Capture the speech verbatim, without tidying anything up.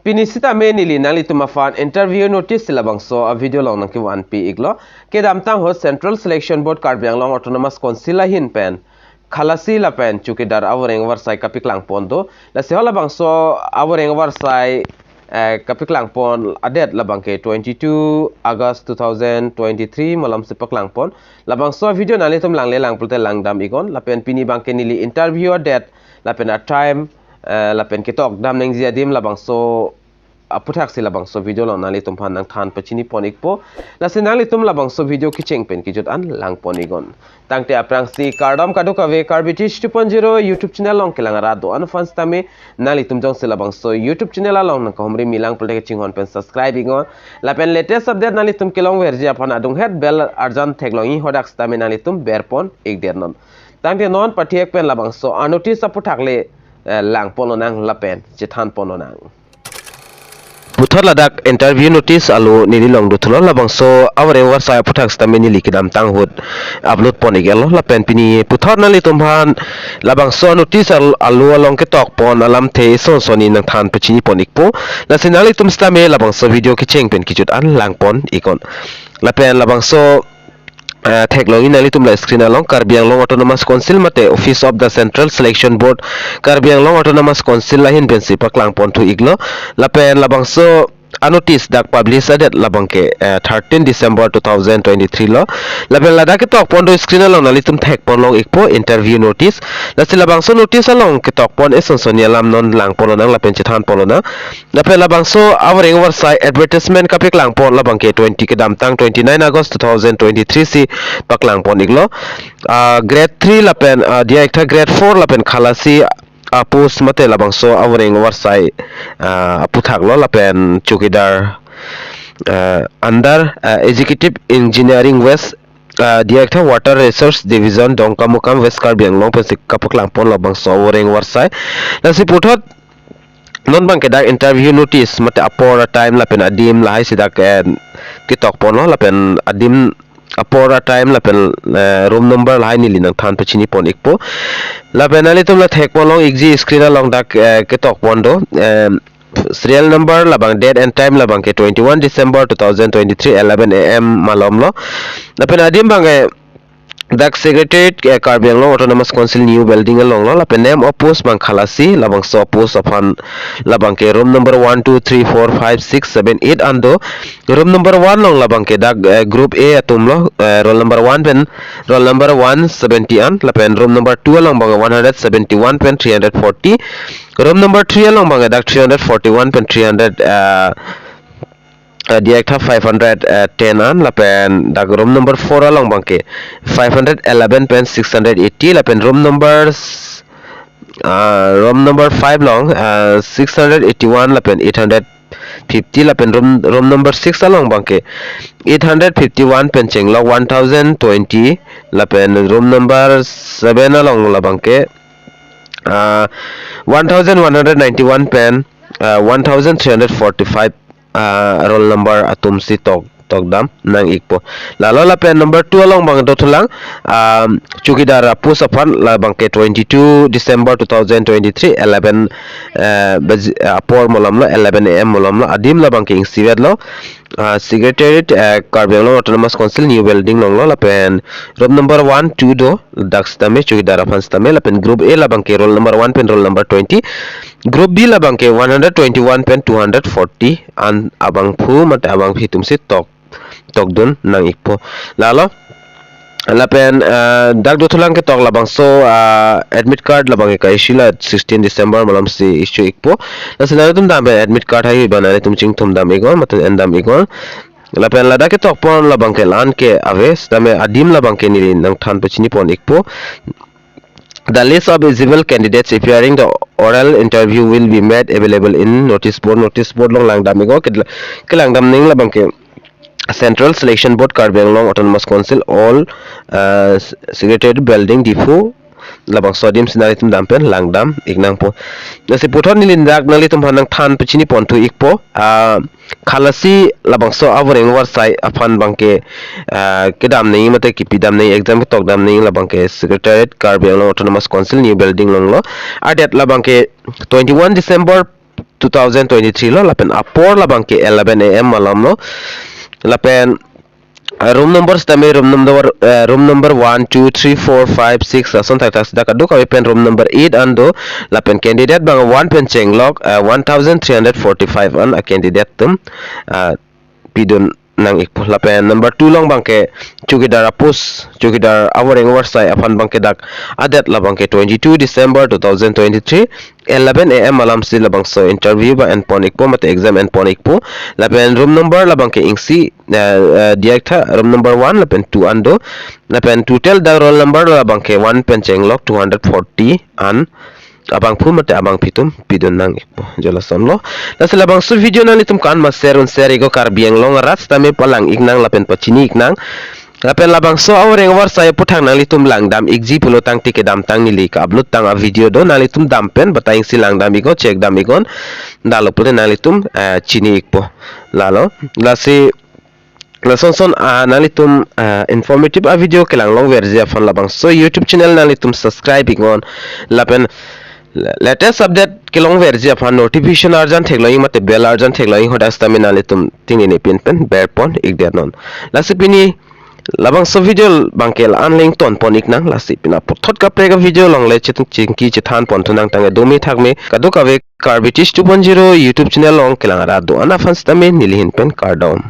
Pini sitame neli nanglitum aphan interview notice labangso a video along nangkevanpi iklo. Kedamtang ahut Central Selection Board Karbi Anglong Autonomous Council ahin pen Khalasi lapen chowkidar avoreng avarsai kapaklang pon do. Lasi halabangso avoreng avarsai, eh, kapaklang pon adet labangke twenty-two August two thousand twenty-three malom si paklang pon. Labangso video nanglitum langle lang pulote langdam iknon. Lapen pini abangke neli interview adet lapen a time, eh, lapen ketok dam nangji adim labangso aputhaksi labangso video along nanglitum aphan nangthan pachini pon ikpo. Lasi nanglitum labangso video kecheng pen kejut an lang pon iknon. Tangte aphrangsi kardom kadokave Karbi Teach two point zero YouTube channel along kelang arat do-an aphan sitame nanglitum jongsi labangso YouTube channel along nangkahumri milang pulote kachinghon pen subscribe iknon. Lapen latest update nanglitum kelongverji aphan adunghet bell arjan theklongji hadak sitame nanglitum ber pon ikdet non. Tangte non pathek pen labangso a notice aputhak le, eh, lang pon lonang lapen chethan pon lonang. Puthot ladak interview notice alo neli long dothulo, labangso avoreng avarsai aputhak sitame neli kedamtang ahut upload pon iklo. Lapen pini puthot nanglitum aphan labangso notice al-, alo along ketok pon alamthe ison sonni nangthan pachini pon ikpo. Lasi nanglitum sitame labangso video kecheng pen kejut an lang pon iknon. Lapen labangso, eh, theklongji nanglitum la screen along Karbi Anglong Autonomous Council mate Office of the Central Selection Board Karbi Anglong Autonomous Council ahin pensi paklang pon thu iklo. Lapen labangso a notice dak publish adet labangke, eh, thirteen December two thousand twenty-three lo. Lapen ladak ketok pon do screen along nanglitum thek pon long ikpo interview notice. Lasi labangso notice along ketok pon ison sonni alam non lang pon lonang lapen chethan pon lonang. Lapen labangso avoreng avarsai advertisement kapaklang pon labangke twenty kedamtang twenty-nine August two thousand twenty-three si paklang pon iklo. Ah, grade three lapen, ah, diya iktha grade four lapen Khalasi, ah, post mate labangso avoreng avarsai, ah, aputhak lo lapen chowkidar, ah, under, ah, Executive Engineering West, ah, diya iktha Water Resource Division Dongkamukam West Karbi Anglong pensi kapaklang pon labangso avoreng avarsai. Lasi puthot non abangke dak interview notice mate apor a time lapen adim lahai si dak, eh, ketok pon lo lapen adim apor a time lapen, eh, room number lahai neli nangthan pachini pon ikpo. Lapen nanglitum la thek pon long ikji screen along dak, eh, ketok pon do, eh, serial number labang date and time labangke twenty-one December two thousand twenty-three eleven A M malom lo. Lapen adim abangke dak Secretariat, eh, Karbi Anglong Autonomous Council New Building along lo, lapen name of post abang Khalasi, labangso post aphan labangke room number one, two, three, four, five, six, seven, eight an do. Room number one along labangke dak, eh, group A atum lo, eh, roll number one pen roll number one seventy an, lapen room number two along abang one hundred seventy-one pen three hundred forty, room number three along abang dak three hundred forty-one pen three hundred, eh, eh, diya iktha five hundred, eh, ten an, lapen dak room number four along abangke five hundred eleven pen six hundred eighty, lapen room number s-, ah, room number five along, ah, six hundred eighty-one lapen eight hundred fifty, lapen room, room number six along abangke eight hundred fifty-one pen chenglok one thousand twenty, lapen room number seven along labangke, ah, one thousand one hundred ninety-one pen, ah, one thousand three hundred forty-five, ah, roll number atum si tok, tok dam nang ikpo. Lalo lapen number two along abang dothulang, ah, chowkidar a post aphan labangke twenty-two December two thousand twenty-three eleven, eh, baji, eh, apor malom lo, eleven A M malom lo, adim labangke ingsivet lo, ah, Secretariat, eh, Karbi Anglong Autonomous Council New Building along lo, lapen room number one, two do, dak sitame chowkidar aphan sitame, lapen group A labangke roll number one pen roll number twenty, group B labangke one hundred twenty-one pen two hundred forty an abangphu mate abangphi atum si tok, tok dun nang ikpo. Lalo lapen, eh, dak dothulang ketok labangso, ah, admit card labangke ka-issue la sixteen December malom si issue ikpo. Lasi nanglitum dam pen admit card hai abang nanglitum chingthum dam iknon mate en dam iknon. Lapen ladak ketok pon labangke la-an ke ave sitame adim labangke neli nangthan pachini pon ikpo. The list of eligible candidates appearing the oral interview will be made available in notice board. Notice board along lang dam iknon, ke-, kelang dam nangji labangke Central Selection Board Karbi Anglong Autonomous Council, all, uh, Secretariat Building, Diphu, labangso adim si nanglitum dam pen lang dam ik nangpo. Lasi puthot neli dak nanglitum aphan nangthan pachini pon thu ikpo, ah, Khalasi labangso avoreng avarsai aphan abangke, ah, kedam nangji mate kepi dam nangji, exam ketok dam nangji labangke Secretariat Karbi Anglong Autonomous Council New Building along lo. Adet labangke twenty-one December two thousand twenty-three lo, lapen apor labangke eleven A M alam lo. Lapen, uh, room number sitame room number, uh, room number one, two, three, four, five, six ason thakthak si dak kadokave pen room number eight an do. Lapen candidate abang one pen chenglok, uh, one thousand three hundred forty-five an a candidate atum, uh, pidun nang-ikpo. Lapen number two along abangke chowkidar a-post, chowkidar avoreng avarsai aphan abangke dak adet labangke twenty-two December two thousand twenty-three, eleven A M alam si labangso interview ba enpon-ikpo mate exam enpon-ikpo. Lapen room number labangke isi, eh, eh, diyaktha, room number one lapen two an do. Lapen total dak roll number labangke one pen chenglok two hundred forty an abangphu mate abangphi atum pidun nang-ikpo. Jo lasonlo. Lasi labangso video nanglitum ko-an ma share un share-ik o, Karbi Anglong arat sitame palang-ik nang lapen pachini-ik nang. Lapen labangso avoreng avarsai aphuthak nanglitum langdam-ikji pulo tangte kedamtang neli ka-upload tang a-video do, nanglitum dam pen batai isi langdam-ik o, check dam-ik o. Dalo pulote nanglitum, eh, chini-ikpo. Lalo. Lasi lason son, ah, nanglitum, ah, informative a-video kelang longverji aphan labangso YouTube channel nanglitum subscribe-ik non. Lapen latest update kelongverji aphan notification arjan theklong-ik mate bell arjan theklong-ik hadak sitame nanglitum tingni pin pen berpon-ik det non. Lasi pini labangso video abangke la-an le ingtonpon-ik nang, lasi pini puthot kaprek a-video along le chit-, chingki chethanpon thu nang tangte dome thakme kadokave Karbi Teach two point zero YouTube channel along kelang arat do-an aphan sitame neli ahin pen kardom.